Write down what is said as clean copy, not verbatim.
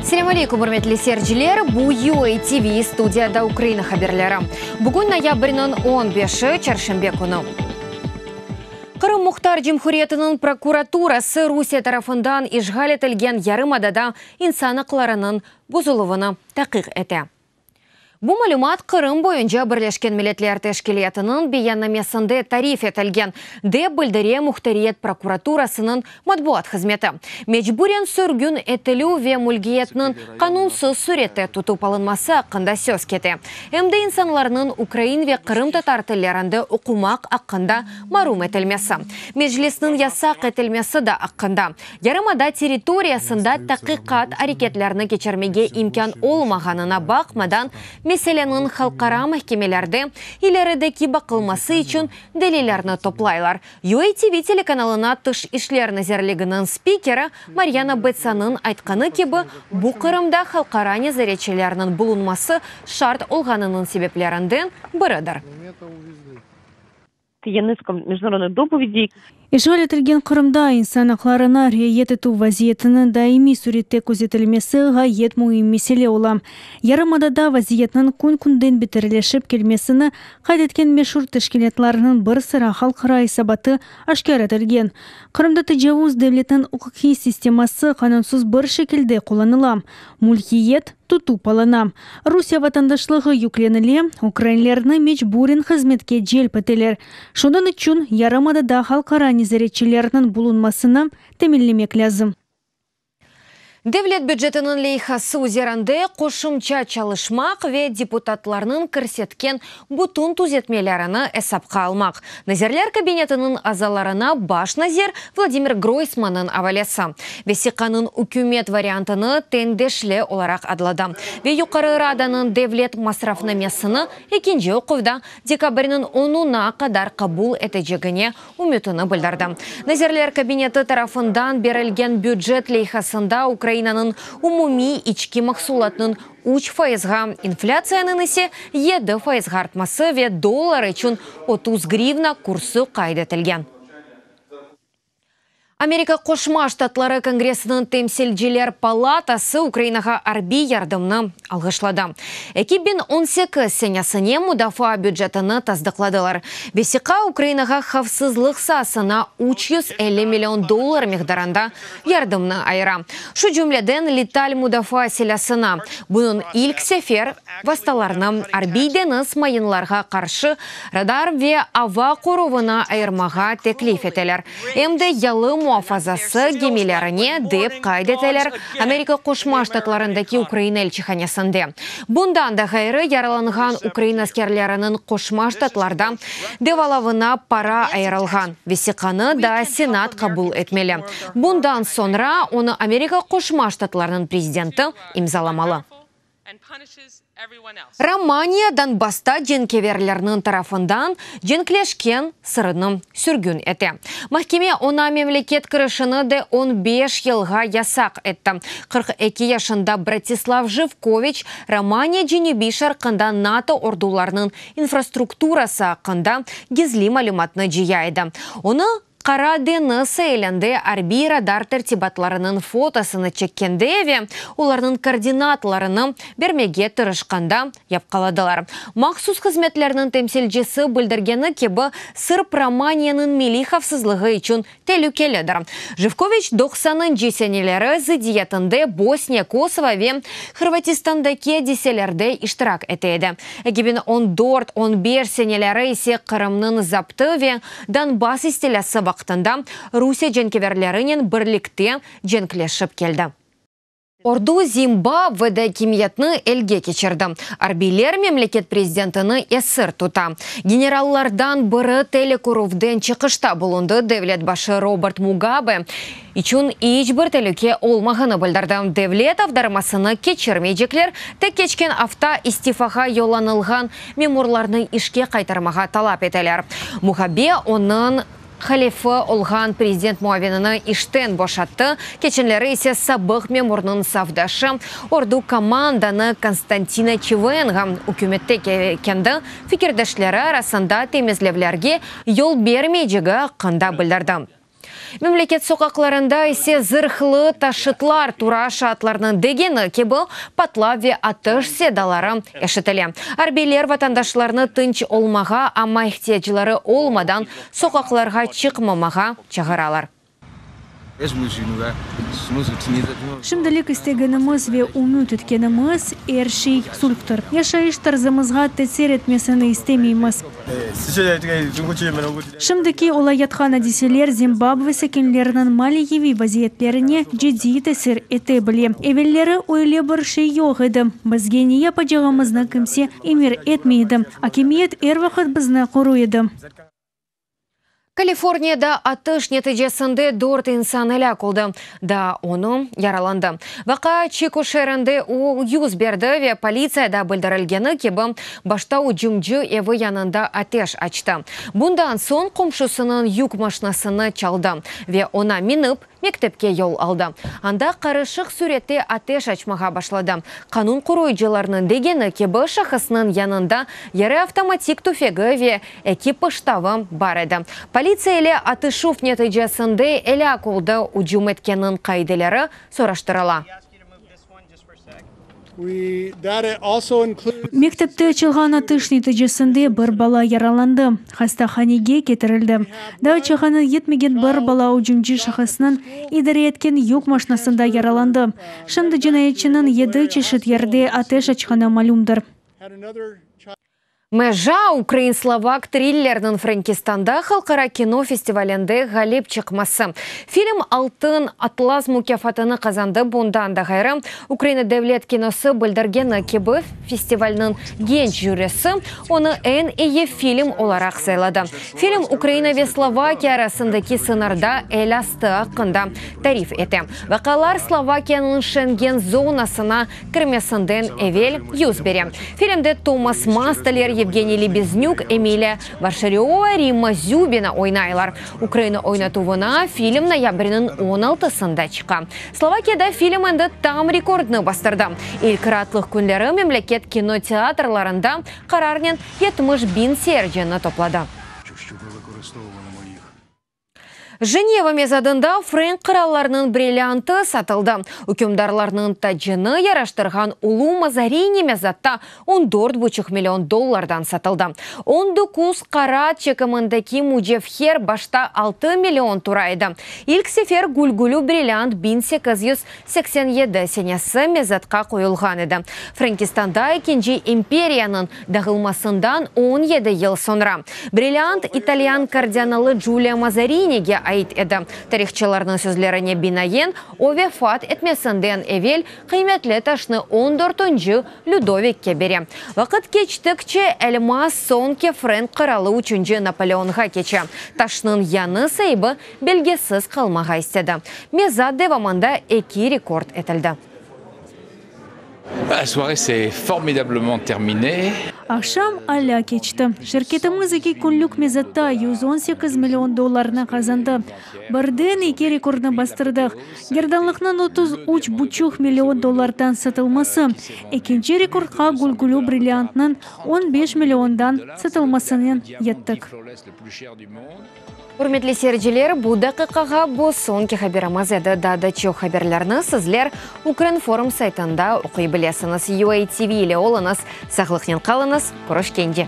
Selâm aleyküm, ürmetli seyirciler! Bu UA TV, studiyada Ukraina haberleri. Bugün noyabrniñ 15-i, çarşenbe künü. Qırım Muhtar Cumhuriyetiniñ prokuraturası Rusiye tarafından işğal etilgen yarımadada insan aqlarınıñ bozuluvını taqiq ete. Bu malümat Qırım boyunca Birleşken Milletler Teşkilâtınıñ beyannamesinde tarif etilgen, dep bildire muhtariyet prokuraturasınıñ matbuat hızmeti. Mecburen sürgün etilüv ve mülkiyetniñ qanunsız sürette tutıp alınması aqqında söz kete. Em de insanlarnıñ ukrain ve qırımtatar tillerinde oqumaq aqqında marum etilmesi, Meclisniñ yasaq etilmesi da aqqında. Yarımada territoriyasında taqiqat areketlerini keçirmege imkân olmağanına baqmadan, meseleniñ halqara mahkemelerde ilerideki baqılması içün delillerni toplaylar. UATV telekanalına Tış işler nazirliginiñ spikeri Maryana Betsanıñ aytqanı kibi, bu Qırımda halqara nezaretçilerniñ bulunması şart olğanınıñ sebeplerinden biridir. İşğal etilgen Qırımda insan aqlarına riayet etüv vaziyetiniñ daimiy sürette közetilmesi ğayet müim mesele ola. Yarımadada vaziyetniñ kün-künden beterleşip kelmesini qayd etken meşur teşkilâtlarnıñ bir sıra halqara esabatı aşkâr etilgen. Qırımda tecavuz devletniñ uquqiy sisteması qanunsız bir şekilde qullanıla, mülkiyet tutıp alına, Rusiye vatandaşlığı yüklenile, ukrainlerni mecburen hızmetke celp eteler. Şunıñ içün yarımadada halqara nezaretçilerniñ bulunmasını teminlemek lâzim. Devlet bücetiniñ leyhası üzerinde qoşumça çalışmaq ve deputatlarnıñ kirsetken bütün tüzetmelerini esapqa almaq, Nazirler Kabinetiniñ azalarına baş nazir Vladimir Groysmannıñ avalesi. Vesiqanıñ ükümet variantını tendeşli olaraq adladı ve Yuqarı Radanıñ devlet masrafnamesini ekinci oquvda dekabrniñ onuna qadar qabul etecegine ümütini bildirdi. Nazirler Kabineti tarafından berilgen bücet leyhasında Ukrainanıñ umumiy içki mahsulatnıñ üç fayızğa, inflâtsiyanıñ ise yedi fayızğa artması ve dollar içün 30 grivna kursu qayd etilgen. Amerika Qoşma Ştatları Kongressiniñ Temsilciler palatası Ukrainağa arbiy yardımnı alğışladı. 2018 senesine mudafaa bücetini tasdıqladılar. Vesiqa Ukrainağa havfsızlıq saasına 350 million dollar miqdarında yardımnı ayıra. Şu cümleden, letal mudafaa silâsına. Bunıñ ilk sefer vastalarnı arbiy deñiz mayınlarğa qarşı radar ve ava qoruvına ayırmağa teklif eteler. Em de yalı muafazası gemilerine, dep qayd eteler Amerika Qoşma Ştatlarındaki Ukraina elçihanesinde. Bundan da ğayrı, yaralanğan ukrain askerleriniñ Qoşma Ştatlarda devalavına para ayırılğan. Vesiqanı daa Senat qabul etmeli. Bundan soñra onı Amerika Qoşma Ştatlarınıñ prezidenti imzalamalı. Romaniya Donbassta cenkeverlerniñ tarafından cenkleşken sırını sürgün ete. Mahkeme oña memleket kirişini de on beş yılğa yasaq etti. 42 yaşında Bratislav Jivkoviç Romaniya cenübiy-şarqında NATO ordularınıñ infrastrukturası aqqında gizli malümatnı cıya edi. Onı Qara deñiz sailinde arbiy radar tertibatlarınıñ fotosını çekkende ve olarnıñ koordinatlarını bermege tırışqanda yaqaladılar. Mahsus hızmetlerniñ temsilcisi bildirgeni kibi, sırp Romaniyanıñ milliy havfsızlığı içün telükelidir. Jivkoviç doqsanıncı seneleri zıddiyetinde Bosniya, Kosovo ve Hırvatistandaki adiselerde iştirak ete edi. 2014, 15 seneleri ise Qırımnıñ zaptı ve Donbass istilâsı vaqtında Rusiye cenkeverlerinen birlikte cenkleşip keldi. Ordu Zimbabvede akimiyetni elge keçirdi. Arbiyler memleket prezidentini esir tuta. Generallardan biri telekorüvden çıqışta bulundı, devlet başı Robert Mugabe içün iç bir telüke olmağanı bildirdi. Devlet avdarmasını keçirmeycekler, tek keçken afta istifağa yollanılğan memurlarnı işke qaytarmağa talap eteler. Mugabe onıñ halefi olğan prezident muavinini işten boşattı, keçenleri ise sabıq memurnıñ safdaşı, ordu komandanı Konstantino Çivenga ükümette kendi fikirdeşleri arasında temizlevlerge yol bermeycegi aqqında bildirdi. Memleket soqaqlarında ise zırhlı taşıtlar tura, şaatlarnıñ degeni kibi, patlav ve atış sedaları eşitile. Arbiyler vatandaşlarnı tınç olmağa, amma ihtiyacları olmadan soqaqlarğa çıqmamağa çağıralar. Şimdilik istegenimiz ve ümüt etkenimiz er şey sulhtır. Yaşayış tarzımızğa tesir etmesini istemeymiz. Şimdiki olayatqan adiseler Zimbabve sakinleriniñ maliyeviy vaziyetlerine ciddiy tesir ete bile. Evelleri öyle bir şey yoq edi, bizge ne yapacağımıznı kimse emir etmey edi, akimiyet er vaqıt bizni qoruy edi. Kaliforniyada atış neticesinde dört insan elâk oldı, daa onu yaralandı. Vaqia Çiko şeerinde yüz berdi ve politsiyada bildirilgeni kibi, başta ücümci evi yanında ateş açtı. Bundan soñ qomşusınıñ yük maşnasını çaldı ve oña minip, Mektepke yol aldı. Anda qarışıq sürette ateş açmağa başladı. Qanun qoruyıcılarnıñ degeni kibi, şahısnıñ yanında yarı avtomatik tüfegi ve eki pıştavı bar edi. Politsiya ile atışuv neticesinde elâk oldı, ücüm etkenniñ qaideleri soraştırıla. Mektepte açılğan atış neticesinde bir bala yaralandı, hastahanege ketirildi. Daa çağına yetmegen bir bala ücümci şahısnıñ idare etken yük maşnasında yaralandı. Şimdi cinayetçiniñ yedi çeşit yerde ateş açqanı malümdir. Meja, ukrain-slovak trillerniñ Frenkistanda halqara kino festivalinde ğalip çıqması. Film Altın atlas mukâfatını qazandı, bundan da ğayrı, Ukraina devlet kinosı bildirgeni kibi, festivalniñ genç jürisi onı eñ eyi film olaraq sayladı. Film Ukraina ve Slovakiya arasındaki sıñırda el astı aqqında tarif ete. Vaqialar Slovakiyanıñ Şengen zonasına kirmesinden evel yüz bere. Filmde Tomas Mastaler, Yevgeniy Lebeznük, Emiliya Varşaröva, Rimma Zübina oynaylar. Ukraina oynatuvına film noyabrniñ on altısında çıqa. Slovakiyada film endi tam rekordnı bastırdı. İlk raatlıq künleri memleket kinoteatrlarında qararnen 70 biñ seyircini topladı. Jeneva mezadında frenk qırallarınıñ brilliantı satıldı. Ükümdarlarnıñ tacını yaraştırğan ulu Mazarini mezatta on dört buçuq million dollardan satıldı. 19 karat çekimindeki mücevher başta 6 million tura edi. İlk sefer gülgülü brilliant 1887 senesi mezatqa qoyulğan edi. Frenkistanda ekinci imperiyanıñ dağılmasından 17 yıl soñra. Brilliant italyan kardinalı Giulio Mazarinige ait edi. Tarihçılarnıñ sözlerine binaen, o vefat etmesinden evel qıymetli taşnı 14-nci Lüdovikke bere. Vaqıt keçtikçe elmaz soñki frenk qıralı üçünci Napoleonğa keçe. Taşnıñ yañı saibi belgisiz qalmağa istedi. Mezat devamında eki rekord etildi. La soirée s'est formidablement terminée. Aqşam alâ keçti. Şirketimiz eki künlük mezatta 118 million dollarnı qazandı. Birden eki rekordnı bastırdıq, gerdanlıqnıñ 33,5 million dollardan satılması, ekinci rekordqa gülgülü brilliantnıñ 15 milliondan satılmasınen yettik. Ürmetli seyirciler, bu daqiqağa bu soñki haberimiz edi. Daa da çoq haberlerni sizler Ukrinform saytında oquy bilesiñiz. UATV ile oluñız, sağlıqnen qalıñız, körüşkence.